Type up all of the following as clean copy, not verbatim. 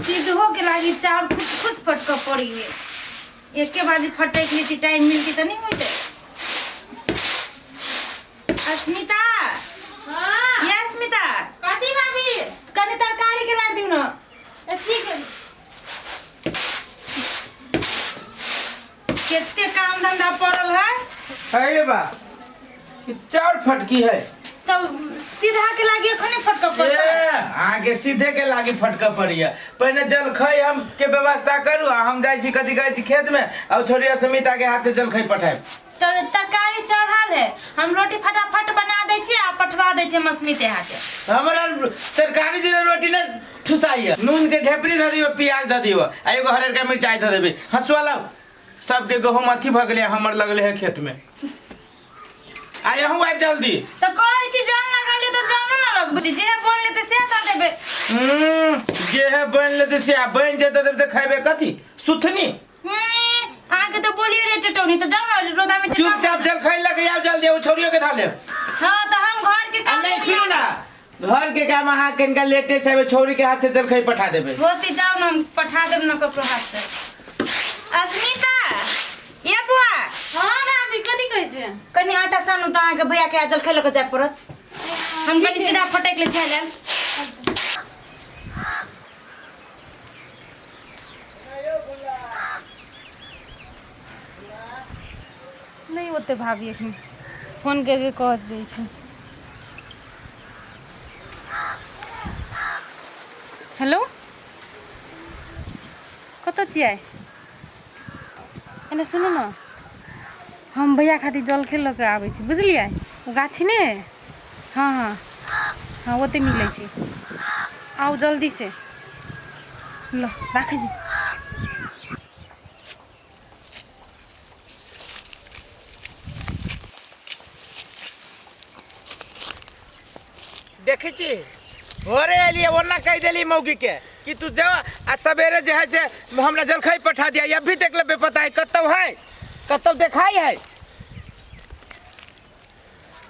सीधो के लागी चाउर कुछ कुछ फटक पड़ी है। एके बाजी फटक लीती, टाइम मिलती तो नहीं होते। अस्मिता। हाँ। ये अस्मिता। कथी भाभी? कनी तरकारी के लाड़ दिउ न। ए, ठीक है। केते काम धंधा पड़ल है। अरे बा, ई चाउर फटकी है। तब सीधा के लागी एखने फटक ए, पड़ता। अहाँके सीधे के लागी फटक पड़ैया। पहिने जलखै हम के व्यवस्था करू आ हम जाइ छी, कथी कहै छी, खेत में आ छोड़िया समिता के हाथ से जलखै पठायब। तो तरकारी चढ़ल है, हम रोटी फटाफट बना दै छी आ पठवा दै छी हम अस्मिते हाथे। हमरा तरकारी जे रोटी ने ठुसाइया, नून के ढेपरी धऽ दियौ, प्याज धऽ दियौ आ एगो हरियरका मिरचाइ धऽ देबै। हँसुआ लाउ। सबके गहूम अथी भऽ गेलै, हमर लगले है खेत में। आ यहूँ आबि जल्दी। तो कहै छी जन लगा ले तो जनो न लगबै, जे बन लेते से दऽ देबै। जे है बनि लेतै से, आ बनि जेतै तब तऽ खैबै कथी? सुथनी। अहाँके तऽ बोलिए रे टेटौनी, तऽ जाउ ने रोदा में। चुपचाप जल खाइ लगे आउ जल्दी, ओ छोड़ियो के धाले। हाँ, तऽ हम घर के आ काम नहीं, सुनू ना, घर के काम अहाँ कनिका लेटे से आबै, छौरी के हाथ से जलखै पठा देबै। होती, जाउ ने, हम पठा देब ने ककरो हाथ से। अस्मिता, ये बुआ। हाँ भाभी, कथी कहै छै? कनि आटा सानू तऽ अहाँके भैया के जलखै लऽ कऽ जाय पड़त। हम कनि सीधा फटकि ले छै लेल। नहि ओते भाभी, एखन फोन करके कह दै छै। हेलो, कतऽ छियै? एने सुनू ने, हम भैया खातिर जलखै लऽ कऽ आबै छी, बुझलियै? ओ गाछी ने, हँ हँ हँ, ओतहि मिलै छी, आउ जल्दी से। ल, राखै छी। देखै छी, भोरे एलियै, ओना कहि देली मौगी के कि तू जा आ सवेरे जे है से हमरा जलखै पठा दिया। अभी देख ले, बेपता है, कतौ है, कतौ देखाई है।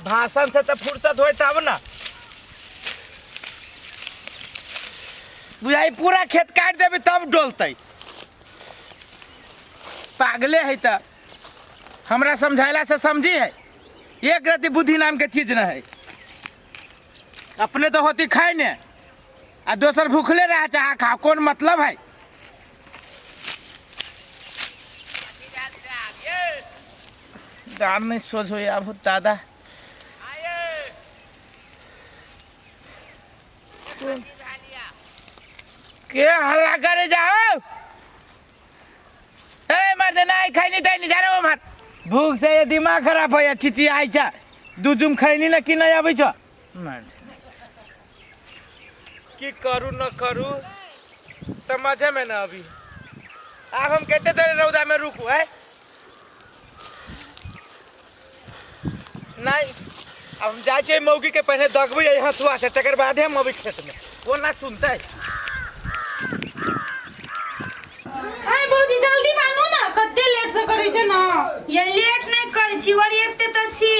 भाषण से तऽ फुर्सत होय तब ना। बुझाई पूरा खेत काटि देबै तब डोलतै। पागले है तऽ हमरा समझायला से समझी है। एक रति बुद्धि नाम के चीज न है। अपने तो होती खाय ने आ दोसर भूखले रह चाह खा, कौन मतलब है? दाम नहीं सोच हो अब दादा। के हल्ला करे जाओ? ए मर्द, नहीं खैनी तैनी जाने वो मार। भूख से ये दिमाग खराब हो या चिची आई छा। दू जुम खैनी ना कि नहीं आबै छ। मर्द की करू न करू समझे में न अभी। आब हम कते देर रौदा में रुकू है? नहीं, अब हम जाइ छियै मौगी के पहले दगबै हंसुआ से, तकर बादे हम अबै खेत में। वो ना सुनतै। हाय भौजी, जल्दी बानू ना, कते लेट से करै छै ना। ये लेट नहीं करै छी, वरी एते तऽ छी।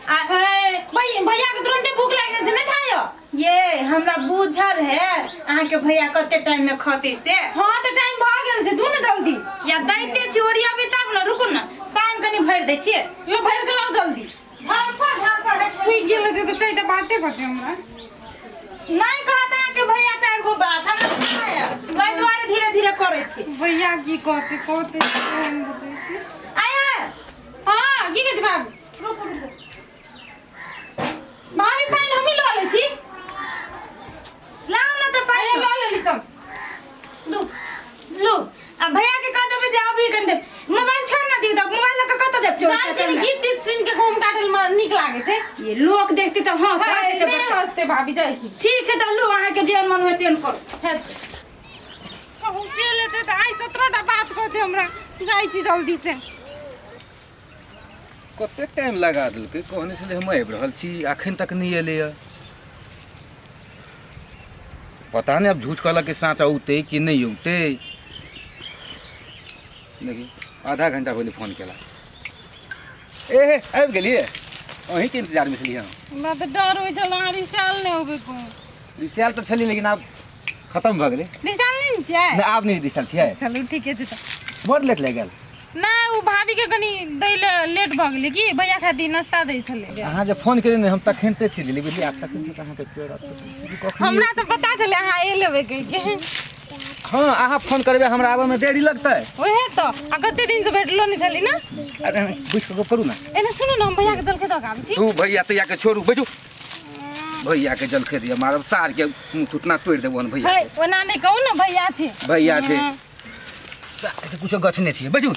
आ भैया के तुरंते भूख लागि जाइ छै, नहि थायो। ये हमरा बुझल है अहाँके भैया कते टाइम में खतै से। हाँ तऽ टाइम भऽ गेल छै, दू ने जल्दी। या दैते छी, ओरियाबै तब ने। रुकू ने, पानि कनि भरि दै छियै। लो, भरि के लाउ जल्दी। धरफड़ धरफड़। पुगि गेल हेतै तऽ चारिटा बाते कहतै हमरा। नहीं कहत अहाँके भैया चारि गो बात, हमरा पता है, ओहि दुआरे धीरे धीरे करै छी। भैया की कहतै कहतै हम बुझै छी। आया। हाँ, की कहै छै भाभी? रुकू रुकू। भाभी, पानि हमही लऽ लै छी। लाउ ने तऽ पानि। अरे, लऽ लेली तब दू। लू, आ भैया के कह देबै जे अभी कनि देब। मोबाइल छोड़ ना दियौ तऽ मोबाइल लऽ कऽ कतऽ जायब चोर जान छै ने, गीत तीत सुनि के घूम काटल में नीक लागै छै। ये लोक देखते तऽ हंस हाय, देते। नहि हंसते भाभी, जाइ छी। ठीक है तऽ लू, अहाँके जेहन मन हुए तेहन करू। कहूँ चलि एतै तऽ आइ 17टा बात कहतै हमरा। जाइ छी जल्दी से। कतेक टाइम लगा देलकै? कहने छलै हम आबि रहल छी, अखन तक नहि एलैए। पता नहि आब झूठ कहलक कि साँच, औतै कि नहि औतै। देखी, आधा घंटा भेलै फोन केला। ए हे, आबि गेलियै? अहीँके इंतजारमे छलियै हम। हमरा तऽ डर होइ छल अहाँ रिसायल नहि होबै कहूँ। रिसायल तऽ छलियै, लेकिन आब खतम भऽ गेलै। रिसायल नहि नहि छियै? नहि, आब नहि दिसल छियै। चलू ठीके छै तऽ। बड़ लेट लागि गेल। नहि, ओ भाभी के कनि दै लए लेट भऽ गेलै कि भैया खातिर नाश्ता दै छलै। अहाँ जे फोन केलियै ने, हम तखन ते चलि गेलियै, बुझलियै? आब तखन से तऽ अहाँके चोर कखन। हमरा तऽ पता छलै अहाँ एलेबै कहिके। हँ, अहाँ फोन करबै, हमरा आबऽमे देरी लगतै। ओहे तऽ, आ कते दिनसँ भेटलो नहि छली ने। अरे बैठ कऽ गप करू ने। एने सुनू ने, हम भैयाके जलखै दऽ कऽ आबै छी। तू भैया तैया के छोड़ू, बैठू। भैया के जलखै दिअ, मारब सार के मुँह थुतना तोड़ि देबो हन भैया। है, ओना नहि कहू ने, भैया छी। भैया छै सार के कुछो गछने छियै। बैठू।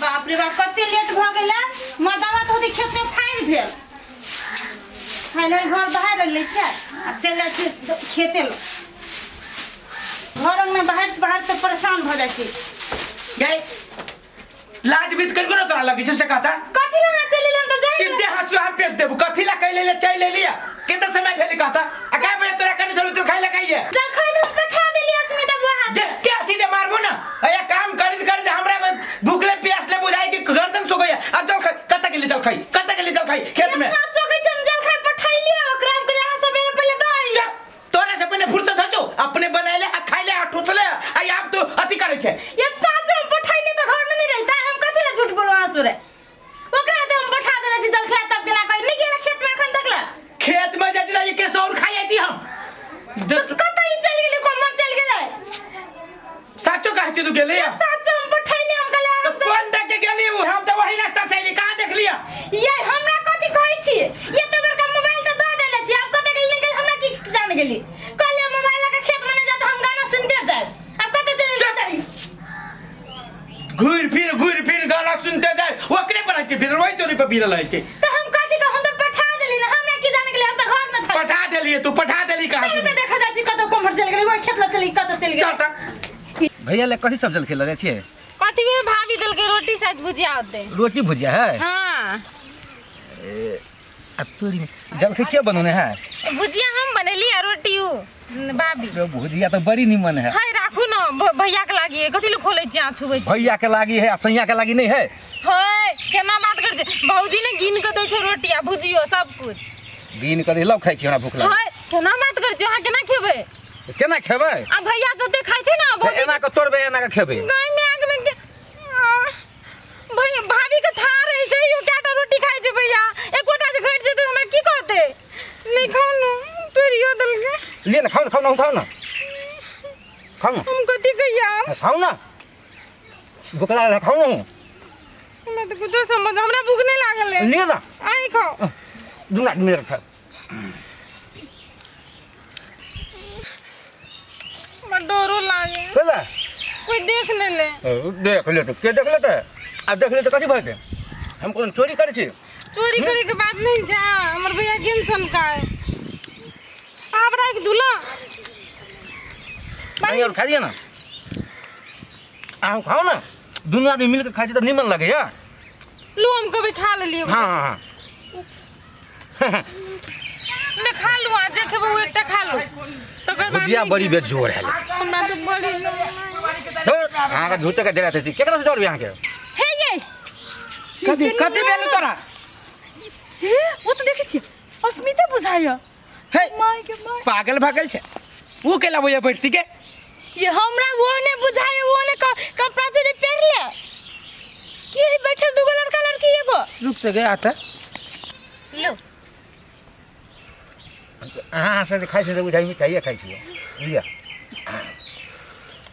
बाप रे बाप, कते लेट भऽ गेलै। मर्दावा तऽ होतै खेतमे फाड़ि भेल फाइनल घर बाहर एलै छै आ चलि जाइ छै खेते लग। घर अंगना बाहर बाहर तऽ परेशान भऽ जाइ छै। गई लाज बीत कर तोरा लगी छै से कहता। कथी लए अहाँ चलि एलियै? हम तऽ जाइ। सीधे हंसुआ हम पेश देबू। कथी ला कहि ले चलि लेलिया? केते समय भेल कहता? आ काय बजे तोरा कने चलू तू खाइ ला कहिए? जलखै तऽ हम पठा देलियै अस्मिता बुआ हाथ। देख क्या चीज मारबो ना, अया काम करित करित हमरा भूखले प्यासले बुझाई कि गर्दन सुख गया। आ जल खाई कत के लिए? जल खाई कत के लिए? जल खाई खेत में। साचो कहै छै, हम जलखै पठैलियै ओकरा। हम कहलियै अहाँ सबेरे पहिले दही। चुप, तोरा से पहले फुर्सत हो जो अपने बनाइले आ खाइले आ ठुसले आ आब तू अथी करै छै। ये साचो हम पठैलियै तऽ घर में नहीं रहता। हम कथी लए झूठ बोलू अहाँ सुरे? ओकरा हाथे हम पठा देले छी जलखै, तब बिना कहि नहीं गेलै खेत में एखन तक ला। खेत में जाती रही के सौर खाई आती हम। कतऽ ई चलि गेलै? कोमर चलि गेलै। साचो कहै छै तू गेली? साचो हम पठैलियै, हम कहलियै तो हम सब- कौन देख के गेली? वो हम तो वही रास्ता से अइली, कहाँ देख लिया? ये हमरा कथी कहै छी? ये तऽ बड़का मोबाइल तऽ दऽ देले छी, आब कतऽ गेली नहीं गेली हमरा की जान गेली। कहलियै मोबाइल लऽ के खेत में नहीं जात, हम गाना सुनते जायब। आब कतऽ चलि गेली? घूर फिर घूर फिर गाना सुनते जाए, ओकरे पर रहै छै फिर, वही चोरी पर फिरल रहै छै। तऽ हम कथी कहू? हम तऽ पठा देली ने, हमरा की जाने गेली? हम तऽ घर में छली। पठा देलिए तू, पठा देली कहाँ? चलू तऽ देखा जाइ छी कतऽ कोम्हर चलि गेली, ओहि खेत लग चलि, कतऽ चलि चल गेली। तऽ भैया ले कथी सब जलखै लऽ जाइ छियै? कथी के भाभी देलकै रोटी, शायद भुजिया होतै। रोटी भुजिया है? हाँ। अब तोरी जलखै के बनौने है? भुजिया हम बनेली आ रोटी उ भाभी। रे भुजिया तऽ बड़ी निमन है। हाय, राखू ने, भैया के लागी। कथी ले खोलै छी अहाँ, छुबै छी? भैया के लागी है आ सैया के लागी नहीं है? हाय, केना बात कर छै? भौजी ने गिन के दै छै रोटी आ भुजियो सब कुछ। दिन कदी लव खाइ छी, हमरा भूख लागल। हाय, केना बात कर छै? अहाँ केना खेबै? केना खेबै? आ भैया जते खाइ छै ने भौजी। एना के तोड़बै, एना के खेबै। गाय में आग में के भैया भाभी के था रहे छै यो केटा रोटी खाइ छै भैया। एकोटा जे घटि जेतै तऽ हमरा की कहतै? नहि खाउ ने, तोड़ियो देलकै। ले ना, खाओ ना, खाओ ना, खाओ ना, खाओ ना। हम कथी कहिया? खाओ ना, भूख लागल है, खाओ ना। हमरा तऽ कुछो समझ, हमरा भूख नहि लागल है। ले ना। अहीं खाओ। दुनू आदमी मिलके खाओ। हमरा डरो लागे। कैला? कोई देख ले ले। देख ले तो के देख लेते? आ देख ले तो कथी भऽ जेतै? हम कोनो चोरी करै छी? चोरी करे के बात नहीं जा, हमर भैया केन का है। आप राख दूला। नहीं, और खा लिया ना, अहाँ खाओ ना। दुनू आदमी मिलके खाइ छी तऽ निमन लगैया। लू, हम कभी खा लेलियै। हाँ हाँ हाँ। मैं खा लू, आज जे खेबो ओ एकटा खा लू, तकर बाद। भुजिया नहीं। बड़ी बेजोड़ है। हमरा तऽ बड़ी अहाँके झूठे के डराते छी। केकरा से डरबै अहाँके? हे ये। कथी कथी भेल तोरा? हे, ओ तऽ देखै छियै अस्मिता बुझाइया। हे। माय के माय। पागल भगल छै ऊ, केला बोया बैठती के? ये हमरा वो ने बुझाइया, वो ने कपड़ा से पहन ले के है बैठल, दूगो लड़का लड़की एगो। रुक तो गया आता। लू। अहाँ से खाइ छी तऽ बुझाइ मिठाइए खाइ छियै, बुझलियै?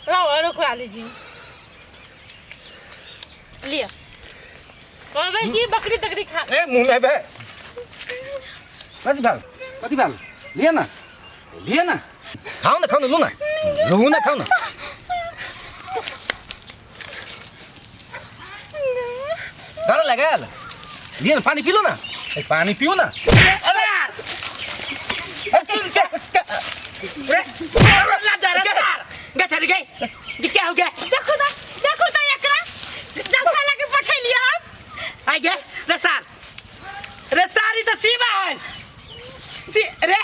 लाओ, आरो खुआ लीजिए। लिअ, कहबै कि बकरी तकरी खा। ए, मुँह में बे कथी भेल? कथी भेल? लिअ ना, लिअ ना, खाउ ना, खाउ ना, लू ना, लू ना, खाउ ना। डर लागल? लिअ ना, पानी पी लो ना। ए, पानी पियो ना। अरे अरे रे ला जा रे सार गे चल गई, ये क्या हो गया? देखो तो, देखो तो, एकरा जलखा लगे पठेलियै हम। आ गए रे सार, रे सार, ई तो सीमा है सी रे।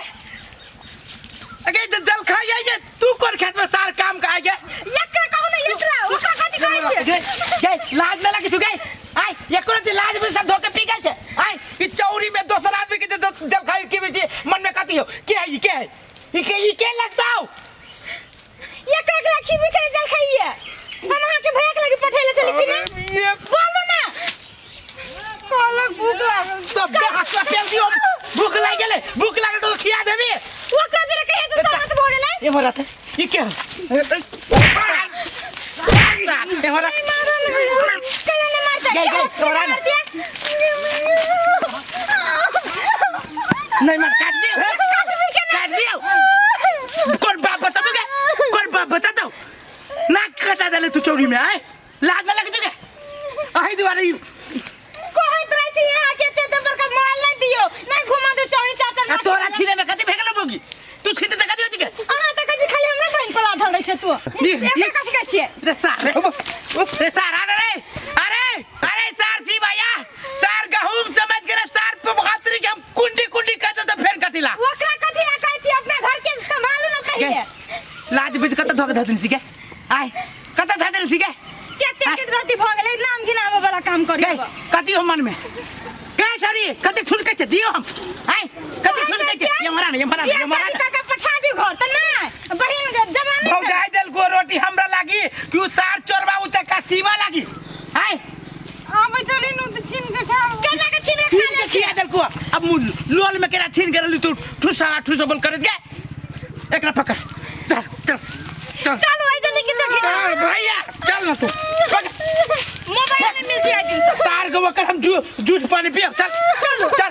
अगे तो जल खाई आई, तू कौन खेत में सार काम का आ गया? एकरा कहू ने, एकरा ओकरा कथी कहै छियै? गे गे, लाज न लगी छु गे? आय एको रति लाज में सब धोके पी गेल छै। आय, ई चौरी में दोसर आदमी के मन में कथी हो के है ई के है ई के ई के लगता हो एकरा के लाखी भी चले जल खाइए हम अहाँ के भैया के लगी पठेले चली कि ना बोलो ना कहलक भूख लागल सब हसुआ फेल दियो भूख लागि गेलै भूख लागल तो खिया देबी ओकरा जरा कहिया से सामत भ गेलै ए भरा त ई के है ए भरा कहिया ने मारता गई, गई, तोरा ना। नहीं मार काट दियो काट दियो कौन बाप बचा दोगे कौन बाप बचा दो नाक कटा देले तू चोरी में आए लाज ना लगे तुके अही दुआरे ई कहैत रहै छी अहाँ के एते एते बड़का मोबाइल नहीं दियो नहीं घुमा दे चौड़ी चाचा आ तोरा छीने में कथी भेगल बोगी तू छीने त कथी होती के अहाँ तऽ कहै छी खाली हमरा बहिन पर लाधल रहै छै तू ई- एकर कथी कहै छियै रे सार रे रे सार अरे रे अरे अरे सार जी भैया सार गहूम समझ के रे सार पे भातरी के हम कुंडी कुंडी कर दे तो फेर कथी ला ओकरा कथी अहाँ कहै छी अपना घर के संभालू ना कहिए लाज बीच कत धोके धदिन सीके आय कत धदिन सीके केते के रोटी भऽ गेलै नाम घिनाबै वाला काम करी गई कथी हो मन में गई सॉरी कथी ठुनकै छै दियो हम आय कथी ठुनकै छै ये मरा ने ये मरा ने ये मरा ने काका पठा दी घर तऽ नहि बहिन के जवान नहीं भौजाई देल को रोटी हमरा लागी कि उ सार चोरबा उ चक्का सीमा लागी आय आबै चली नु तऽ छीन के खा केना के छीन के छीन खा के ले खिया देल को अब मुँह लोल में केना छीन के रहली तू ठुसा ठुसा बोल करत गए एकरा पकड़ चल चल चल चलू आई जल्दी के चल चल भैया चल ना तू पकड़ मोबाइल में मिलती है दिन सार के वकर हम जूठ पानी पियब चल चल।